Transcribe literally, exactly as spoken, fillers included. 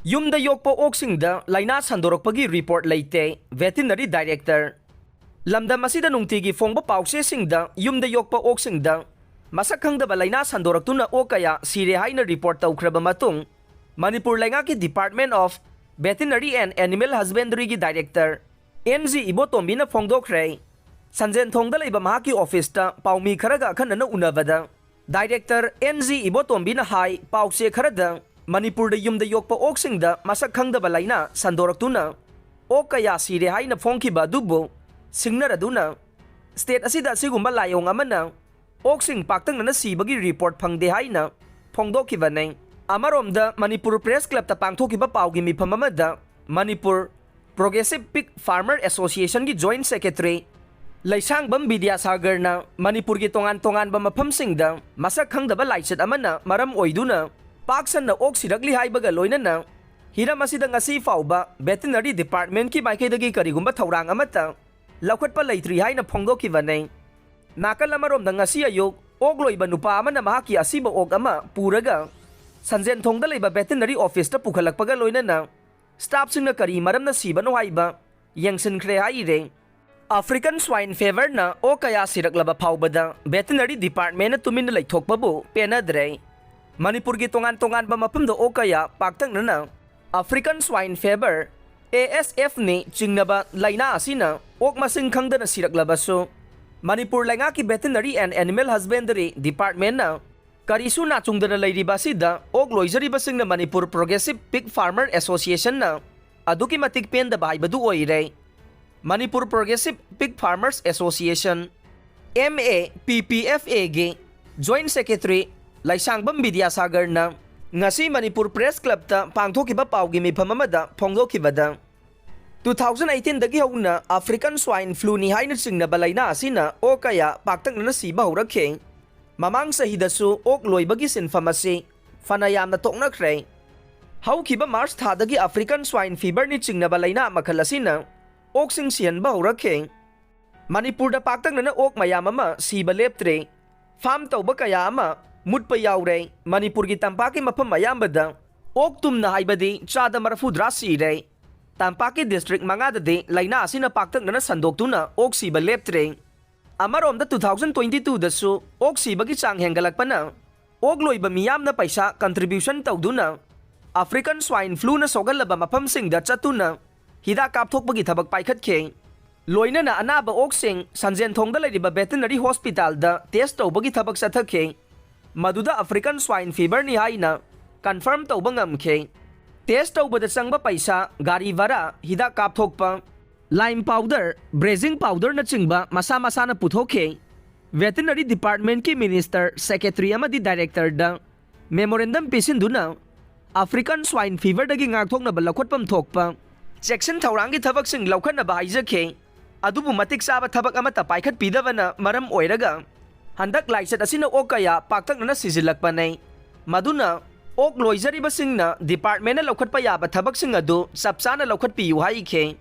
ꯌꯨꯝꯗ ꯌꯣꯛꯄ ꯑꯣꯛꯁꯤꯡꯗ ꯂꯥꯏꯅꯥ ꯁꯟꯗꯣꯔꯛꯄꯒꯤ ꯔꯤꯄꯣꯔꯠ ꯂꯩꯇꯦ, ꯚꯦꯇꯤꯅꯔꯤ ꯗꯥꯏꯔꯦꯛꯇꯔ꯫ ꯂꯝꯗꯝ ꯑꯁꯤꯗ ꯅꯨꯡꯇꯤꯒꯤ ꯐꯣꯡꯕ ꯄꯥꯎꯆꯦꯁꯤꯡꯗ ꯌꯨꯝꯗ ꯌꯣꯛꯄ ꯑꯣꯛꯁꯤꯡꯗ ꯃꯁꯛ ꯈꯪꯗꯕ ꯂꯥꯏꯅꯥ ꯁꯟꯗꯣꯔꯛꯇꯨꯅ ꯑꯣꯛ ꯀꯌꯥ ꯁꯤꯔꯦ ꯍꯥꯏꯅ ꯔꯤꯄꯣꯔꯠ ꯇꯧꯈ꯭ꯔꯕ ꯃꯇꯨꯡ, ꯃꯅꯤꯄꯨꯔ ꯂꯩꯉꯥꯛꯀꯤ Department of Veterinary and Animal Husbandryꯒꯤ ꯗꯥꯏꯔꯦꯛꯇꯔ ꯑꯦꯟ ꯖꯤ ꯏꯕꯣꯇꯣꯝꯕꯤꯅ ꯐꯣꯡꯗꯣꯛꯈ꯭ꯔꯦ꯫ ꯁꯟꯖꯦꯟꯊꯣꯡꯗ ꯂꯩꯕ ꯃꯍꯥꯛꯀꯤ ꯑꯣꯐꯤꯁꯇ ꯄꯥꯎꯃꯤ ꯈꯔꯒ ꯑꯈꯟꯅꯅ ꯎꯅꯕꯗ, ꯗꯥꯏꯔꯦꯛꯇꯔ ꯑꯦꯟ ꯖꯤ ꯏꯕꯣꯇꯣꯝꯕꯤꯅ ꯍꯥꯏ, ꯄꯥꯎꯆꯦ ꯈꯔꯗ ꯃꯅꯤꯄꯨꯔꯗ ꯌꯨꯝꯗ ꯌꯣꯛꯄ ꯑꯣꯛꯁꯤꯡꯗ ꯃꯁꯛ ꯈꯪꯗꯕ ꯂꯥꯏꯅꯥ ꯁꯟꯗꯣꯔꯛꯇꯨꯅ ꯑꯣꯛ ꯀꯌꯥ ꯁꯤꯔꯦ ꯍꯥꯏꯅ ꯐꯣꯡꯈꯤꯕ ꯑꯗꯨꯕꯨ ꯁꯤꯡꯅꯔꯗꯨꯅ, ꯁ꯭ꯇꯦꯠ ꯑꯁꯤꯗ ꯑꯁꯤꯒꯨꯝꯕ ꯂꯥꯏꯑꯣꯡ ꯑꯃꯅ ꯑꯣꯛꯁꯤꯡ ꯄꯥꯛꯇꯛꯅꯅ ꯁꯤꯕꯒꯤ ꯔꯤꯄꯣꯔꯠ ꯐꯪꯗꯦ ꯍꯥꯏꯅ ꯐꯣꯡꯗꯣꯛꯈꯤꯕꯅꯤ꯫ ꯑꯃꯔꯣꯝꯗ, ꯃꯅꯤꯄꯨꯔ ꯄ꯭ꯔꯦꯁ ꯀ꯭ꯂꯕꯇ ꯄꯥꯡꯊꯣꯛꯈꯤꯕ ꯄꯥꯎꯒꯤ ꯃꯤꯐꯝ ꯑꯃꯗ ꯃꯅꯤꯄꯨꯔ Progressive Pig Farmer Associationꯒꯤ ꯖꯣꯏꯟꯠ ꯁꯦꯀ꯭ꯔꯦꯇꯔꯤ ꯂꯩꯁꯥꯡꯕꯝ ꯕꯤꯗ꯭ꯌꯥꯁꯥꯒꯔꯅ ꯃꯅꯤꯄꯨꯔꯒꯤ ꯇꯣꯉꯥꯟ ꯇꯣꯉꯥꯟꯕ ꯃꯐꯝꯁꯤꯡꯗ ꯃꯁꯛ ꯈꯪꯗꯕ ꯂꯥꯏꯆꯠ ꯑꯃꯅ ꯃꯔꯝ ꯑꯣꯏꯗꯨꯅ ꯄꯥꯛ ꯁꯟꯅ ꯑꯣꯛ ꯁꯤꯔꯛꯂꯤ ꯍꯥꯏꯕꯒ ꯂꯣꯏꯅꯅ ꯍꯤꯔꯝ ꯑꯁꯤꯗ ꯉꯁꯤ ꯐꯥꯎꯕ ꯚꯦꯇꯤꯅꯔꯤ ꯗꯤꯄꯥꯔꯠꯃꯦꯟꯠꯀꯤ ꯃꯥꯏꯀꯩꯗꯒꯤ ꯀꯔꯤꯒꯨꯝꯕ ꯊꯧꯔꯥꯡ ꯑꯃꯠꯇ ꯂꯧꯈꯠꯄ ꯂꯩꯇ꯭ꯔꯤ ꯍꯥꯏꯅ ꯐꯣꯡꯗꯣꯛꯈꯤꯕꯅꯤ꯫ ꯅꯥꯀꯜ ꯑꯃꯔꯣꯝꯗ, ꯉꯁꯤ ꯑꯌꯨꯛ ꯑꯣꯛ ꯂꯣꯏꯕ ꯅꯨꯄꯥ ꯑꯃꯅ ꯃꯍꯥꯛꯀꯤ ꯑꯁꯤꯕ ꯑꯣꯛ ꯑꯃ ꯄꯨꯔꯒ ꯁꯟꯖꯦꯟꯊꯣꯡꯗ ꯂꯩꯕ ꯚꯦꯇꯤꯅꯔꯤ ꯑꯣꯐꯤꯁꯇ ꯄꯨꯈꯠꯂꯛꯄꯒ ꯂꯣꯏꯅꯅ ꯁ꯭ꯇꯥꯐꯁꯤꯡꯅ ꯀꯔꯤ ꯃꯔꯝꯅ ꯁꯤꯕꯅꯣ ꯍꯥꯏꯕ ꯌꯦꯡꯁꯤꯟꯈ꯭ꯔꯦ ꯍꯥꯏꯔꯦ꯫ ꯑꯐ꯭ꯔꯤꯀꯟ ꯁ꯭ꯋꯥꯏꯟ ꯐꯤꯚꯔꯅ ꯑꯣꯛ ꯀꯌꯥ ꯁꯤꯔꯛꯂꯕ ꯐꯥꯎꯕꯗ ꯚꯦꯇꯤꯅꯔꯤ ꯗꯤꯄꯥꯔꯠꯃꯦꯟꯠꯅ ꯇꯨꯃꯤꯟꯅ ꯂꯩꯊꯣꯛꯄꯕꯨ ꯄꯦꯟꯅꯗ꯭ꯔꯦ꯫ ꯃꯅꯤꯄꯨꯔꯒꯤ ꯇꯣꯉꯥꯟ ꯇꯣꯉꯥꯟꯕ ꯃꯐꯝꯗ ꯑꯣꯛ ꯀꯌꯥ ꯄꯥꯛꯇꯛꯅꯅ African swine fever, A S ꯑꯦꯐꯅꯤ ꯆꯤꯡꯅꯕ ꯂꯥꯏꯅꯥ ꯑꯁꯤꯅ ꯑꯣꯛ ꯃꯁꯤꯡ ꯈꯪꯗꯅ ꯁꯤꯔꯛꯂꯕꯁꯨ, ꯃꯅꯤꯄꯨꯔ ꯂꯩꯉꯥꯛꯀꯤ ꯚꯦꯇꯤꯅꯔꯤ ꯑꯦꯟ ꯑꯦꯅꯤꯃꯦꯜ ꯍꯁꯕꯦꯟꯗꯔꯤ ꯗꯤꯄꯥꯔꯠꯃꯦꯟꯠꯅ ꯀꯔꯤꯁꯨ ꯅꯥꯆꯨꯡꯗꯅ ꯂꯩꯔꯤꯕ ꯑꯁꯤꯗ ꯑꯣꯛ ꯂꯣꯏꯖꯔꯤꯕꯁꯤꯡꯅ ꯃꯅꯤꯄꯨꯔ ꯄ꯭ꯔꯣꯒ꯭ꯔꯦꯁꯤꯚ ꯄꯤꯒ ꯐꯥꯔꯃꯔ ꯑꯦꯁꯣꯁꯤꯌꯦꯁꯟꯅ ꯑꯗꯨꯛꯀꯤ ꯃꯇꯤꯛ ꯄꯦꯟꯗꯕ ꯍꯥꯏꯕꯗꯨ ꯑꯣꯏꯔꯦ꯫ ꯃꯅꯤꯄꯨꯔ ꯄ꯭ꯔꯣꯒ꯭ꯔꯦꯁꯤꯚ ꯄꯤꯒ farmers association, M A P P F ꯑꯦꯒꯤ ꯖꯣꯏꯟꯠ ꯁꯦꯀ꯭ꯔꯦꯇꯔꯤ ꯂꯩꯁꯥꯡꯕꯝ ꯕꯤꯗ꯭ꯌꯥꯁꯥꯒꯔꯅ ꯉꯁꯤ ꯃꯅꯤꯄꯨꯔ ꯄ꯭ꯔꯦꯁ ꯀ꯭ꯂꯕꯇ ꯄꯥꯡꯊꯣꯛꯈꯤꯕ ꯄꯥꯎꯒꯤ ꯃꯤꯐꯝ ꯑꯃꯗ ꯐꯣꯡꯗꯣꯛꯈꯤꯕꯗ, ꯇꯨ ꯊꯥꯎꯖꯟ ꯑꯩꯠꯇꯤꯟꯗꯒꯤ ꯍꯧꯅ ꯑꯐ꯭ꯔꯤꯀꯟ ꯁ꯭ꯋꯥꯏꯟ ꯐ꯭ꯂꯨꯅꯤ ꯍꯥꯏꯅ ꯆꯤꯡꯅꯕ ꯂꯥꯏꯅꯥ ꯑꯁꯤꯅ ꯑꯣꯛ ꯀꯌꯥ ꯄꯥꯛꯇꯛꯅꯅ ꯁꯤꯕ ꯍꯧꯔꯛꯈꯤ꯫ ꯃꯃꯥꯡ ꯆꯍꯤꯗꯁꯨ ꯑꯣꯛ ꯂꯣꯏꯕꯒꯤ ꯁꯤꯟꯐꯝ ꯑꯁꯤ ꯐꯅ ꯌꯥꯝꯅ ꯇꯣꯛꯅꯈ꯭ꯔꯦ꯫ ꯍꯧꯈꯤꯕ ꯃꯥꯔꯆ ꯊꯥꯗꯒꯤ ꯑꯐ꯭ꯔꯤꯀꯟ ꯁ꯭ꯋꯥꯏꯟ ꯐꯤꯚꯔꯅꯤ ꯆꯤꯡꯅꯕ ꯂꯥꯏꯅꯥ ꯃꯈꯜ ꯑꯁꯤꯅ ꯑꯣꯛꯁꯤꯡ ꯁꯤꯍꯟꯕ ꯍꯧꯔꯛꯈꯤ꯫ ꯃꯅꯤꯄꯨꯔꯗ ꯄꯥꯛꯇꯛꯅꯅ ꯑꯣꯛ ꯃꯌꯥꯝ ꯑꯃ ꯁꯤꯕ ꯂꯦꯞꯇ꯭ꯔꯦ꯫ ꯐꯥꯔꯝ ꯇꯧꯕ ꯀꯌꯥ ꯑꯃ ꯃꯨꯠꯄ ꯌꯥꯎꯔꯦ꯫ ꯃꯅꯤꯄꯨꯔꯒꯤ ꯇꯝꯄꯥꯛꯀꯤ ꯃꯐꯝ ꯑꯌꯥꯝꯕꯗ ꯑꯣꯛ ꯇꯨꯝꯅ ꯍꯥꯏꯕꯗꯤ ꯆꯥꯗ ꯃꯔꯐꯨꯗ꯭ꯔꯥ ꯁꯤꯔꯦ꯫ ꯇꯝꯄꯥꯛꯀꯤ ꯗꯤꯁꯇ꯭ꯔꯤꯛ ꯃꯉꯥꯗꯗꯤ ꯂꯥꯏꯅꯥ ꯑꯁꯤꯅ ꯄꯥꯛꯇꯛꯅꯅ ꯁꯟꯗꯣꯛꯇꯨꯅ ꯑꯣꯛ ꯁꯤꯕ ꯂꯦꯞꯇ꯭ꯔꯦ꯫ ꯑꯃꯔꯣꯝꯗ, two thousand twenty two ꯗꯁꯨ ꯑꯣꯛ ꯁꯤꯕꯒꯤ ꯆꯥꯡ ꯍꯦꯟꯒꯠꯂꯛꯄꯅ ꯑꯣꯛ ꯂꯣꯏꯕ ꯃꯤꯌꯥꯝꯅ ꯄꯩꯁꯥ ꯀꯟꯇ꯭ꯔꯤꯕ꯭ꯌꯨꯁꯟ ꯇꯧꯗꯨꯅ African swine flu ꯅ ꯁꯣꯛꯍꯜꯂꯕ ꯃꯐꯝꯁꯤꯡꯗ ꯆꯠꯇꯨꯅ ꯍꯤꯗꯥꯛ ꯀꯥꯞꯊꯣꯛꯄꯒꯤ ꯊꯕꯛ ꯄꯥꯏꯈꯠꯈꯤ꯫ ꯂꯣꯏꯅꯅ ꯑꯅꯥꯕ ꯑꯣꯛꯁꯤꯡ ꯁꯟꯖꯦꯟꯊꯣꯡꯗ ꯂꯩꯔꯤꯕ ꯚꯦꯇꯤꯅꯔꯤ ꯍꯣꯁꯄꯤꯇꯥꯜꯗ ꯇꯦꯁ ꯇꯧꯕꯒꯤ ꯊꯕꯛ ꯆꯠꯊꯈꯤ꯫ ꯃꯗꯨꯗ African swine fever ꯅꯤ ꯍꯥꯏꯅ ꯀꯟꯐꯥꯔꯝ ꯇꯧꯕ ꯉꯝꯈꯤ꯫ ꯇꯦꯁ ꯇꯧꯕꯗ ꯆꯪꯕ ꯄꯩꯁꯥ, ꯒꯥꯔꯤ ꯚꯔꯥ, ꯍꯤꯗꯥꯛ ꯀꯥꯞꯊꯣꯛꯄ, ꯂꯥꯏꯝ ꯄꯥꯎꯗꯔ, ꯕ꯭ꯔꯦꯖꯤꯡ ꯄꯥꯎꯗꯔꯅꯆꯤꯡꯕ ꯃꯁꯥ ꯃꯁꯥꯅ ꯄꯨꯊꯣꯛꯈꯤ꯫ ꯚꯦꯇꯤꯅꯔꯤ ꯗꯤꯄꯥꯔꯠꯃꯦꯟꯠꯀꯤ ꯃꯤꯅꯤꯁꯇꯔ, ꯁꯦꯀ꯭ꯔꯦꯇꯔꯤ ꯑꯃꯗꯤ ꯗꯥꯏꯔꯦꯛꯇꯔꯗ ꯃꯦꯃꯣꯔꯦꯟꯗꯝ ꯄꯤꯁꯤꯟꯗꯨꯅ African swine fever ꯗꯒꯤ ꯉꯥꯛꯊꯣꯛꯅꯕ ꯂꯧꯈꯠꯐꯝ ꯊꯣꯛꯄ ꯆꯦꯛꯁꯤꯟ ꯊꯧꯔꯥꯡꯒꯤ ꯊꯕꯛꯁꯤꯡ ꯂꯧꯈꯠꯅꯕ ꯍꯥꯏꯖꯈꯤ꯫ ꯑꯗꯨꯕꯨ ꯃꯇꯤꯛ ꯆꯥꯕ ꯊꯕꯛ ꯑꯃꯠꯇ ꯄꯥꯏꯈꯠꯄꯤꯗꯕꯅ ꯃꯔꯝ ꯑꯣꯏꯔꯒ ꯍꯟꯗꯛ ꯂꯥꯏꯆꯠ ꯑꯁꯤꯅ ꯑꯣꯛ ꯀꯌꯥ ꯄꯥꯛꯇꯛꯅꯅ ꯁꯤꯖꯤꯜꯂꯛꯄꯅꯤ꯫ ꯃꯗꯨꯅ ꯑꯣꯛ ꯂꯣꯏꯖꯔꯤꯕꯁꯤꯡꯅ ꯗꯤꯄꯥꯔꯠꯃꯦꯟꯠꯅ ꯂꯧꯈꯠꯄ ꯌꯥꯕ ꯊꯕꯛꯁꯤꯡ ꯑꯗꯨ ꯆꯞ ꯆꯥꯅ ꯂꯧꯈꯠꯄꯤꯌꯨ ꯍꯥꯏꯈꯤ꯫